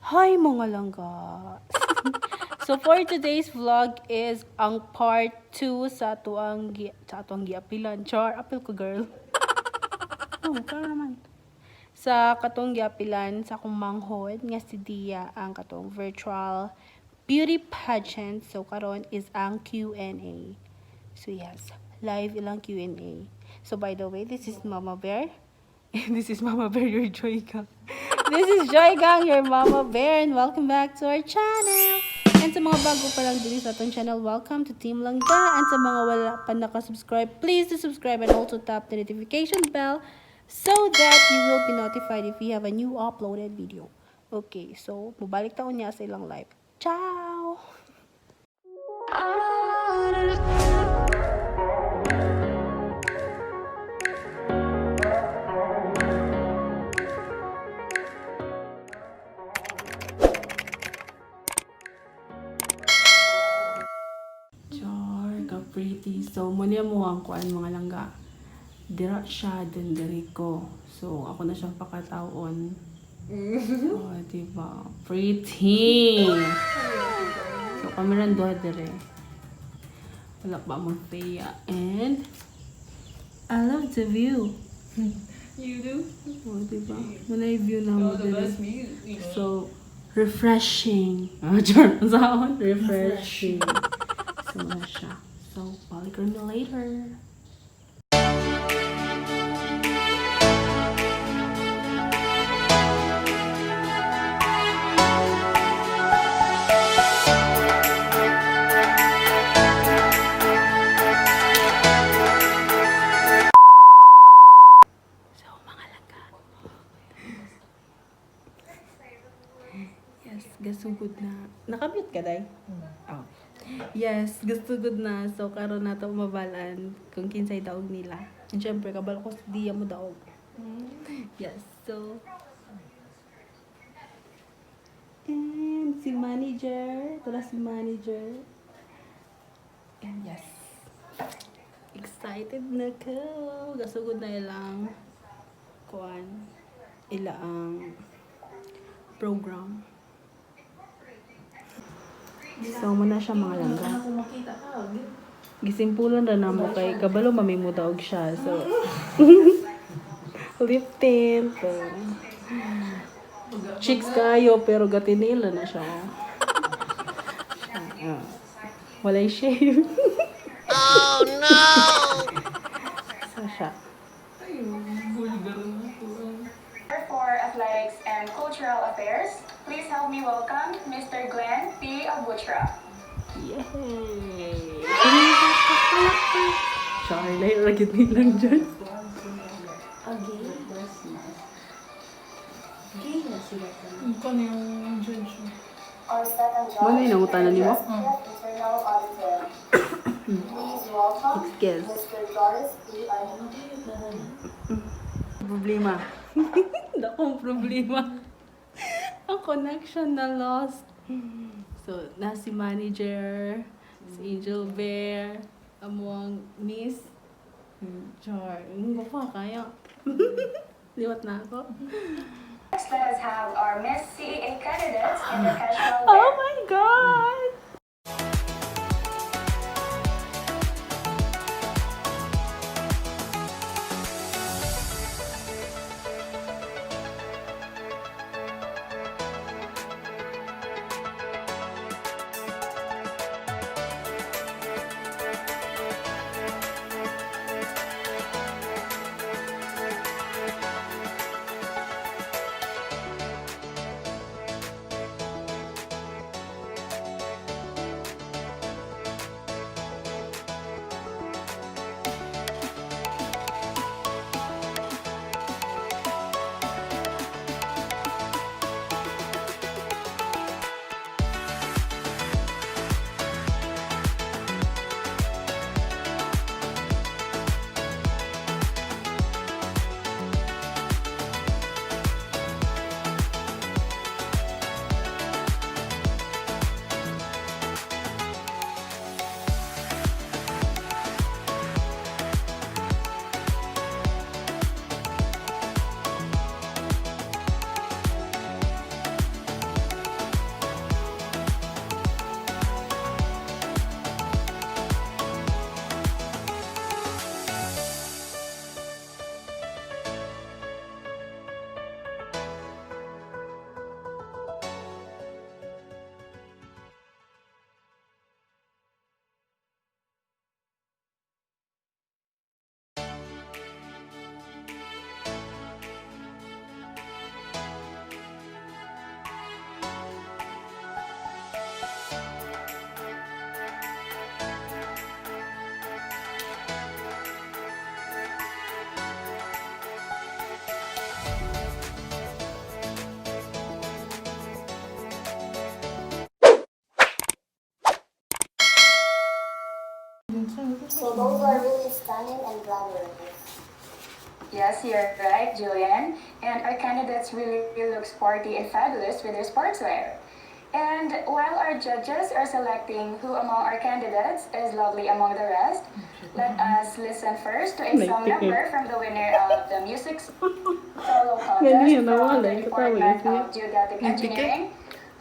Hi, mga langga! So for today's vlog is ang part 2 sa atuang giapilan. Char, apil ko, girl. Oh, karo naman. Sa katong giapilan sa akong manghod nga si Dia, ang katong virtual beauty pageant. So karon is ang Q&A. So yes, live ilang Q&A. So by the way, this is Mama Bear. This is Mama Bear, your Joy Gang. This is Joy Gang, your Mama Bear, and welcome back to our channel. And sa mga bago pa lang dito sa atong channel, welcome to Team Langga. And sa mga wala pa nakasubscribe, please do subscribe and also tap the notification bell so that you will be notified if we have a new uploaded video. Okay, so mubalik ta unya sa ilang live. Ciao! Char, ka pretty. So, muna mo ang kuan, mga langga. Dira siya, then diri ko. So, ako na siyang pakataon. Oh, diba? Pretty! So, kami rin duha dire. Wala pa mo Thea. And I love the view. You do? Oh, diba? Muna yung view na mo Oh, the dire. best view. You know. So, refreshing. Ah, char. Ang sahon? Refreshing. So, na siya. So, balik kami later. So, mga langga. Yes, gasugod na. Nakamute ka, Day? Oh. Yes, gasugod na. So, karon na to mabalan kung kinsay daog nila. And syempre, kabalo ko sa diya mo daog. Yes, so. And si manager. Ito na si manager. And yes. Excited na ko. Gasugod na ilang kuan. Ilang program. So, muna siya, mga langga. Kung makita ka, Gisimpulan ra namo kay kabalo mamimutaog siya. So, lip tint. Oh. Chicks kayo pero gatinila na siya. Oh. Ah. Walay shave. Oh no! So siya. Ay, vulgar na ito. For Athletics and Cultural Affairs, please help me welcome Mr. Glenn P. Abutra. Yay! Charlie, ragit nilang dyan. Ang kano yung judge mo? Our second judge, Muna yung nangutana nimo? Head Internal Auditor. Please welcome Excuse. Mr. Doris P. Arnett. Problema. Dakong problema. Ang connection na lost. So, na si manager, si Angel Bear, amuang Miss Char. Ang gwapo kaya. Liwat na ako. Next, let us have our Miss CEA candidates in the casual Oh wear. my God! those are really stunning and glamorous. Yes, you're right, Julian. And our candidates really look sporty and fabulous with their sportswear. And while our judges are selecting who among our candidates is lovely among the rest, let us listen first to a song Nagtiit. number from the winner of the music solo Ganyan, contest nawala from the yung katawa, Department yun. of Geodetic Engineering.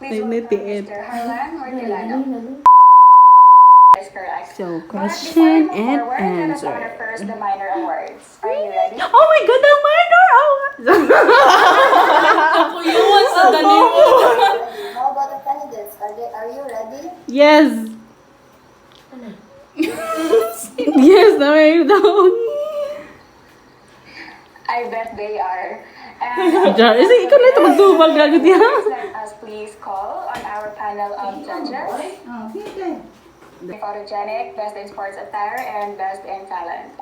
Please Ay, welcome natiit. Mr. Harlan Hortilano. Is correct. So, But before we question move and forward, let us answer. honor first the minor awards. Are you ready? Oh my God, ang minor! Oh! Ako yun sa dali mo. How about the candidates? Are you ready? Yes! Yes, na down. I bet they are. And Jar, is ikaw na ito magtubag gagawin niya. let us please call on our panel of judges. Photogenic, best in sports attire, and best in talent.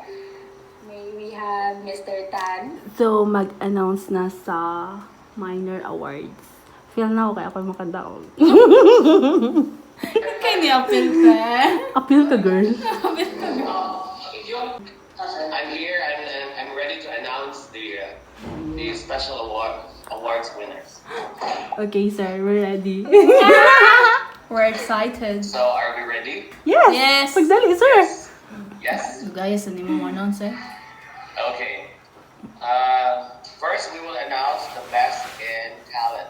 May we have Mr. Tan? So, mag-announce na sa minor awards. Feel na ako kaya ako makadaog. Kay ni appeal ka. Appeal ka, girl. Appeal ka. I'm here. I'm ready to announce the special awards winners. Okay, sir. We're ready. We're excited. So are we ready? Yes! Yes. Pagdali, sir! Yes. Guys, ano mo announce eh? Okay. First, we will announce the best in talent.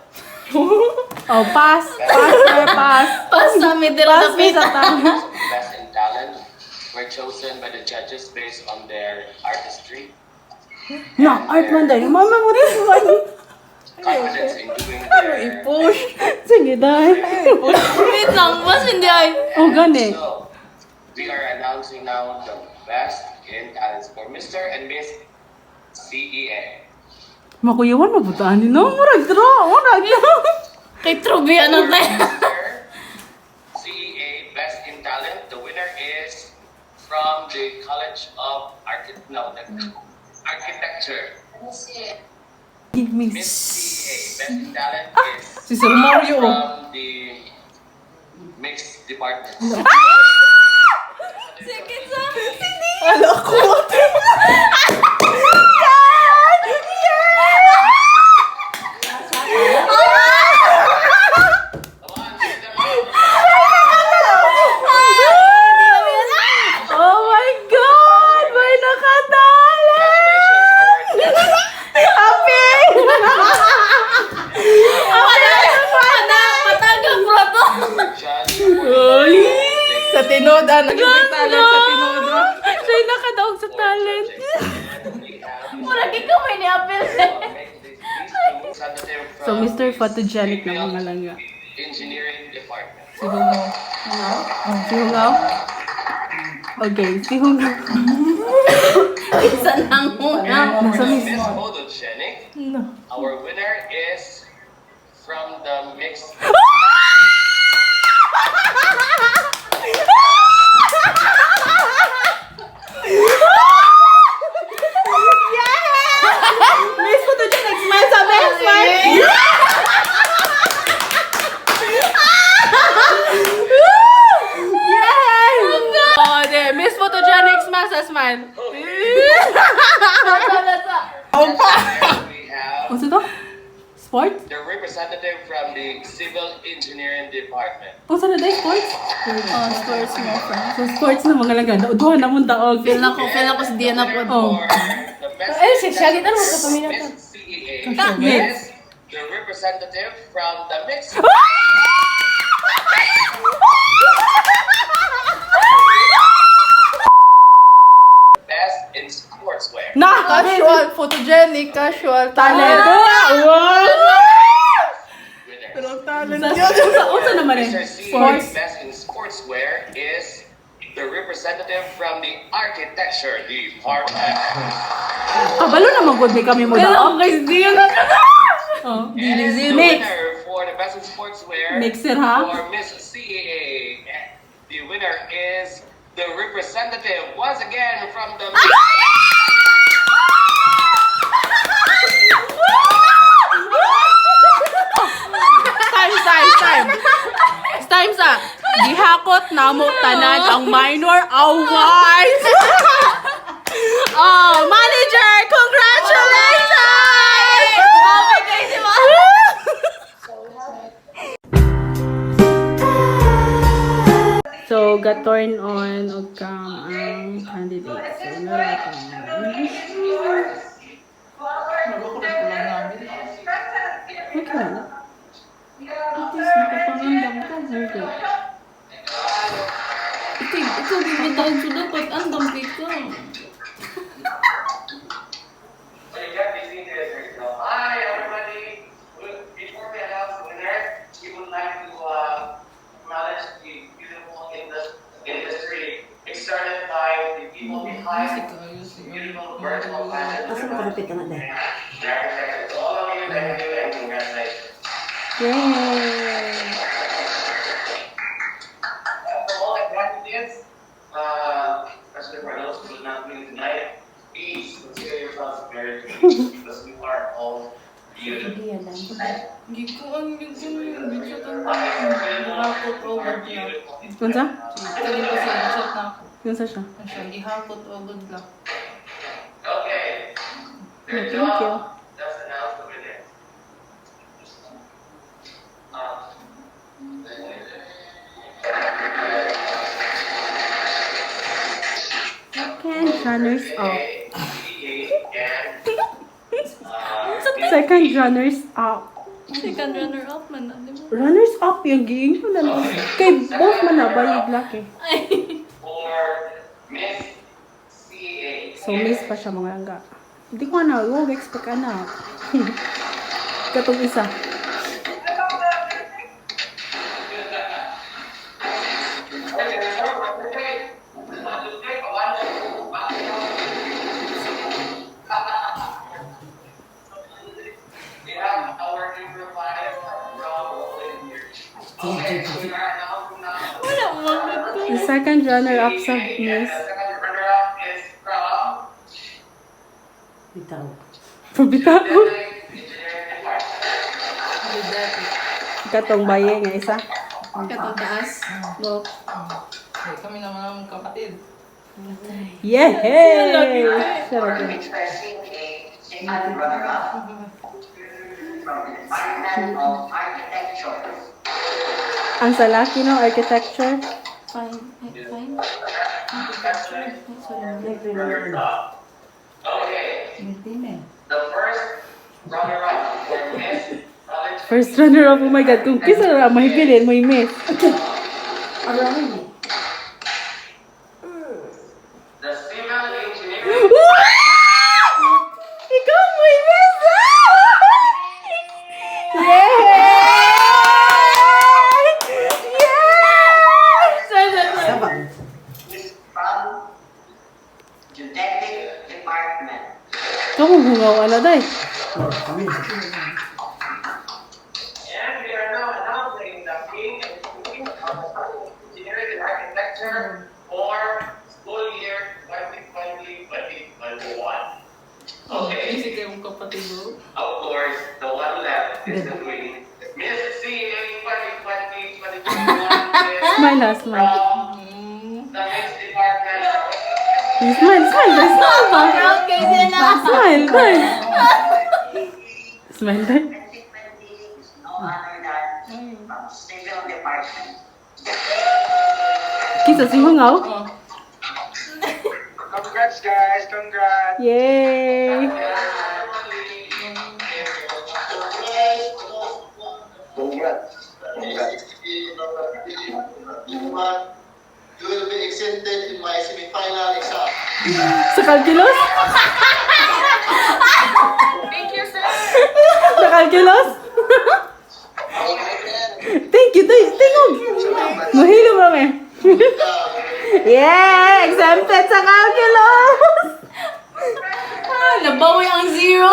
Oh, pass. Pass, sir. Pass. Pass sa middle Pass na me sa tama. Best in talent were chosen by the judges based on their artistry, Na, art man dahil. Mama mo rin. confidence in doing their. Push. Sige, dahil. Wait lang, mas hindi ay. Oh, gani. So, we are announcing now the best in talents for Mr. and Miss CEA. Makuyawan, mabutaan ni no? Murag draw. Murag draw. Kay Trubia na tayo. Mr. CEA Best in Talent. The winner is from the College of Archi- no, the Architecture. Miss. Miss CEA Best in Talent is Si Sir Mario. from the mixed department. Sige sa. Ala ko. Come on, give them up. Oh my God! May nakatala! Congratulations, award Happy! Pana, patagang bro to. judge. Ay! Sa tinood, ah. Naging talent sa tinood. Siya'y nakadaog sa talent. Murag ikaw may ni-appeal eh. So, Mr. Photogenic na mga langga. Engineering Department. Si Hungaw. Si Hungaw? Okay, si Hungaw. Isa nang hungaw. Nasa Miss Miss. Photogenic, our winner is from the mixed Miss Photogenic, smile sabi! Smile! Yes! Oh, de, Miss Photogenic, smile sa smile. we have Unsa to? Sport? the representative from the Civil Engineering Department. Unsa na day sports? Oh, sports mo friend. So sports na mga langga. Duha na mong daog. Feel ako si Diana po. Oh. For the best Eh, siya, siya, kita mo kapaminaw Miss to. CEA Mix. is the representative from the mixed best in sportswear. Na! Casual, photogenic, casual, Talent! Wow! Winners. Pero talent Unsa unsa naman eh? Mr. CEA Sports. best in sportswear is the representative from the architecture department. Kabalo na magod ni kami mo Pero daog. kay Diana. Oh. And the Mix. winner for the best in sportswear Mixer, ha? for Miss CEA. The winner is the representative once again from the Times, times, time. Times ah. Gihakot namo tanan ang minor awards. Oh, manager, congratulations! Oh my God, si Ma. So, got turn on og cam ang candidate. So, nara ka. Okay na. At least nakapangandam ka. Okay. Ikaw, bibitaw sa dapat. Andam kay ka. So you get busy there. Hi, everybody. Before we announce the winner, we would like to acknowledge the beautiful industry exerted by the people behind beautiful virtual pageant. Asa mo kalapit na dahil? The architecture. To all of you, thank you and congratulations. Yay! And for all the candidates, especially for those who will not win tonight, please consider yourselves very lucky because you are all beautiful. Gikuan, gikuan, gikuan. Gihakot o good luck. Unsa? Kali pa siya, chat na ako. Unsa siya? Ano siya, gihakot o good luck. Okay. Yeah, Good thank job. you. Let's announce the winner. Second runners up. A, B, A, and Second runners up. Second runner-up man na, di ba? Runners up yung giing ko na lang. Kay both man na bayig laki. Ay. For Miss CA. So miss pa siya mga langga. Hindi ko na, huwag expect ka na. Katong isa. We have our number 5 from Okay, so we are announcing now. Wala man The second runner up sa And miss. the second runner-up is from Bitaw. Pabitaw. Engineering Department. Katong baye nga isa. Katong taas. Look. Okay, kami naman ang kapatid. Yay! Siya lagi. Expressing a second runner-up from the Department of Architecture. Ang sa laki no, architecture. Fine. Ay, fine. Ay, sorry. Runner-up. Okay, the first runner-up for Miss College First runner up, oh my God. Kung kisa na mahibilin, may miss. Aray. The civil engineering Ikaw may miss! Yay! Yay! Sabang. Is from Geodetic Department. Kamu bungaw ala day. Kami. And we are now announcing the king and queen of the College of Engineering and Architecture for school year 2020-2021. Okay, Easy kayong kapatid bro. of course, the one left is the queen. Miss CA 2020-2021 is Smile ha, smile. from the Miss Department. Smile, smile, day, smile ba? Proud kayo sila. Smile, day. Smile, day. 2020 is no other than from Civil Department. Kisa si hungaw? Oh. Congrats, guys. Congrats. Yay! Congrats. Congrats. You will be exempted in my semifinal exam. Sa calculus? Thank you, sir. Sa calculus? Thank you, thank Tingog! Mahilo ba me? Yeah! Exempted sa calculus! Ah, nabawi ang zero.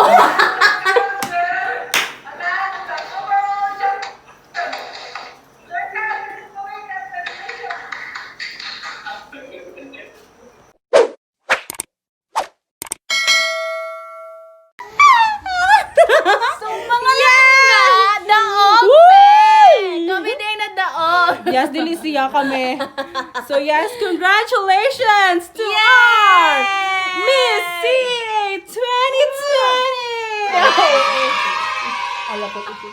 So, mga langga, daog! Woo! Kami din na daog! Yes, Yes, dili siya kami. So yes, congratulations to our Miss CA 2020! Ala ko ito.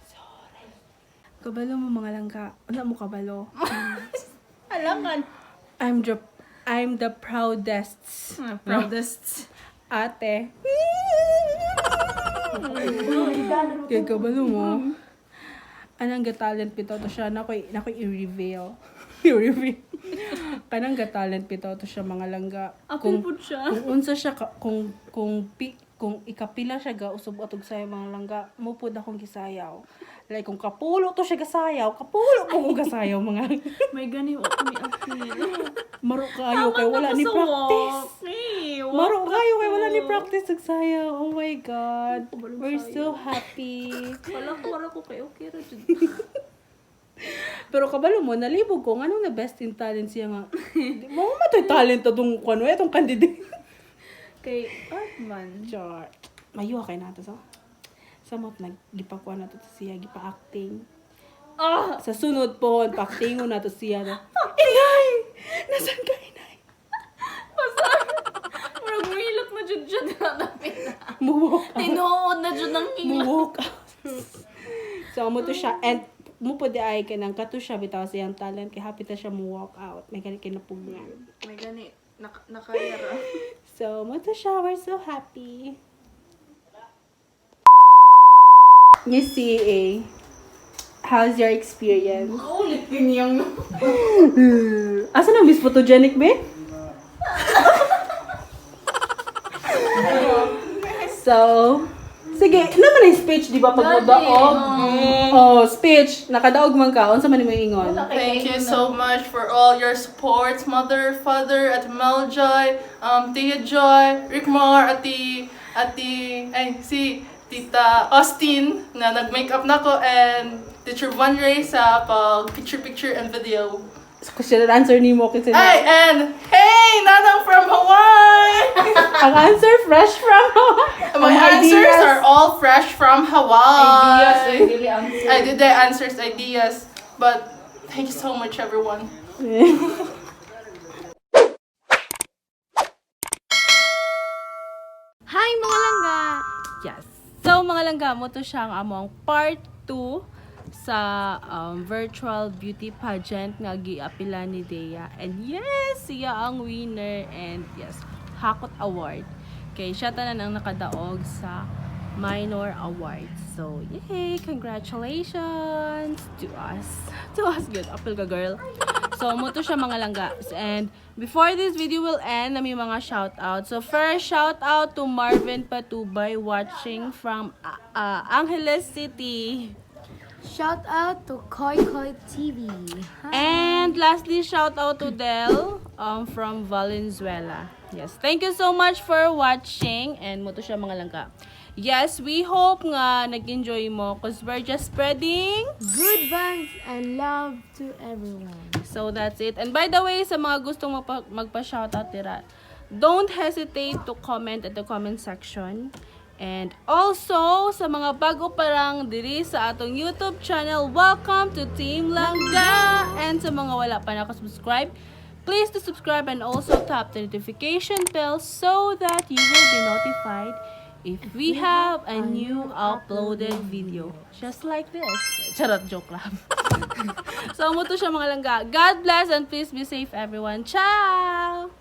Sorry. Kabalo mo mga langga. Wala mo kabalo. Alangan. I'm the proudest. Proudest. Ate. Kaya kabalo mo. Anang ga-talent bitaw to siya. Nakoy i-reveal. I-reveal. Kanang ga-talent bitaw to siya mga langga. Apil pud siya. Kung unsa siya ka, kung pi, kung ikapila siya ga usab atog sayo mga langga, mo pud akong gisayaw. Like kung kapulo to siya gasayaw, kapulo po kong gasayaw mga. May gani wa kami apil. Maro kayo kay wala ni practice. Eh, Maro kayo kay wala ni practice og sayaw. Oh my God. We're so happy. Wala ko kay okay ra jud. Pero kabalo mo, nalibog ko, nganong na best in talent siya nga. Di mo matoy talent atong kuno atong candidate. Kay art man. Char. Mayo kay nato so. Samot naggipakuha nato to siya, gipa-acting. Ah, Sa sunod po, pa-actingon nato siya. Na, Inay! Nasaan ka, inay? murag muhilak na jud jud na napil. Muwalk out. Tinuod na jud ang hilak. Muwalk out. So, mo to siya. And, mo po di ay kanang kato siya bitaw siyang talent kay happy ta siya mo walk out. May gani kinapugngan. May gani nakaya ra. So, mo to siya. We're so happy. Miss CA, how's your experience? Ulit din yung Asa na Miss Photogenic, be? So, sige, naman ang speech, di ba, pag modaog? Oh, speech. Nakadaog man ka. Unsa man imong ingon? Thank you so much for all your support, mother, father, at Meljoy, Tia Joy, Rickmar, ati, ay, si Tita Austin na nag-makeup na ko and Teacher Van Ray sa pag picture picture and video. Question and answer nimo kasi na. Ay, and hey, Nanang from Hawaii! Ang answer fresh from My Ang answers ideas. are all fresh from Hawaii. Ideas, ay dili answer. I did the answers, ideas, but thank you so much, everyone. Hi mga langga. Yes. So, mga langga mo to siya ang among part 2 sa virtual beauty pageant nga giapila ni Dea. And yes, siya ang winner and yes, Hakot Award. Kay siya tanan ang nakadaog sa minor award. So, yay! Congratulations to us. To us, good. Apil ka, girl. So, mo to siya mga langga. And before this video will end, na may mga shout out. So, first shout out to Marvin Patubay watching from Angeles City. Shout out to Koi Koi TV. And lastly, shout out to Del from Valenzuela. Yes, thank you so much for watching. And mo to siya mga langga. Yes, we hope nga nag-enjoy mo because we're just spreading Good vibes and love to everyone. So that's it. And by the way, sa mga gustong magpa-shoutout dira, don't hesitate to comment at the comment section. And also, sa mga bago parang diri sa atong YouTube channel, welcome to Team Langga! And sa mga wala pa nakasubscribe, please to subscribe and also tap the notification bell so that you will be notified if we have a new uploaded video. Just like this. Charot, joke lang. So, mo to siya mga langga. God bless and please be safe everyone. Ciao!